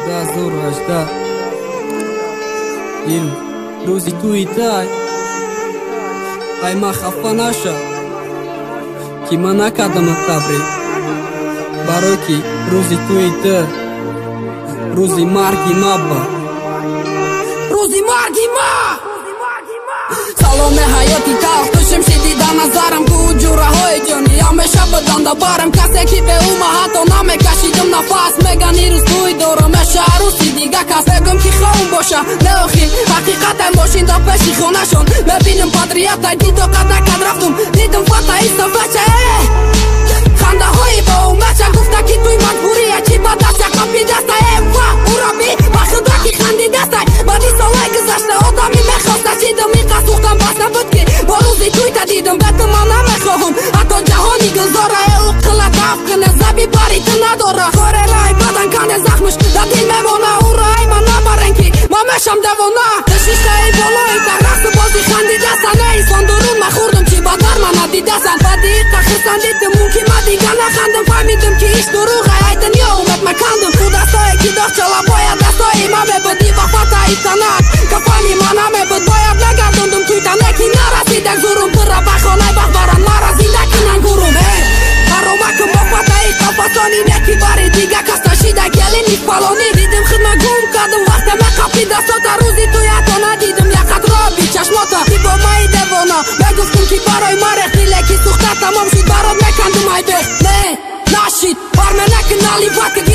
2018 Ил рӯзи туи тай. Ай ман хафа наша, ки ман накардамат табрик, барое ки рӯзи туи ту рӯзи марги ма буд. Рӯзи марги ма. Саломе ҳаёти талх, ту шимшиди дар назарам, ку ҷураҳои ҷонӣ ҳамеша буданда барам. Касе ки бе ӯ ма ҳатто намекашидам нафас, меган ирӯз тӯй дорам, меша арӯси дига кас. Мегӯм ки хоум боша, не охи ҳақиқатам мошин дар пеши хонашон. Мебинам падрията дидоқат накард, рафтум дидам фата истафача хандаҳои бо умача, гуфта ки туй маҷбурия, чи ба даста қапи даста ва ураби ба худо ки хандидастай. Баъди солҳои гузашта одами мехоста шидам, иқа сӯхтам бас набуд ки бо рӯзи туйта дидам. Бе ту ман намехоҳам ҳатто ҷаҳони гулзора, ӯ қила таф кина заби бари ту надора. Коре рай бадан кане захмш дар дил мемона, ӯро ай ман набарен ки ман мешам девона. Ту шиштаи болои та рақсу бози хандидасан, неисон дурун ма хӯрдум чи бадар ма надидасан. Баъди иқа хурсандидим, мумкин ма дига нахандам, фаҳмидим ки иш дурӯғ ай дунё умед макандум. Ту дастое ки дохчала бояд дастҳои ма мебуд, вафата итанак кафани ма намебуд, бояд нагардондум туйта неки нарасидак зурум пурра ба хонаи бахт баран мара зинда кинан гурум. Ҳаромакум бо фатаи қафасони неки бари дига кас нашида келини фалонӣ. Дидим хидма гум кардум вақте меқапи дастота, рӯзи туй ҳатто надидим як қатроби чашмота. Ки бо маи девона мегуфтум ки барои ма рехти, леки сӯхта тамом шуд, барот мекандум айбех. Не нашид барменакин наливатик.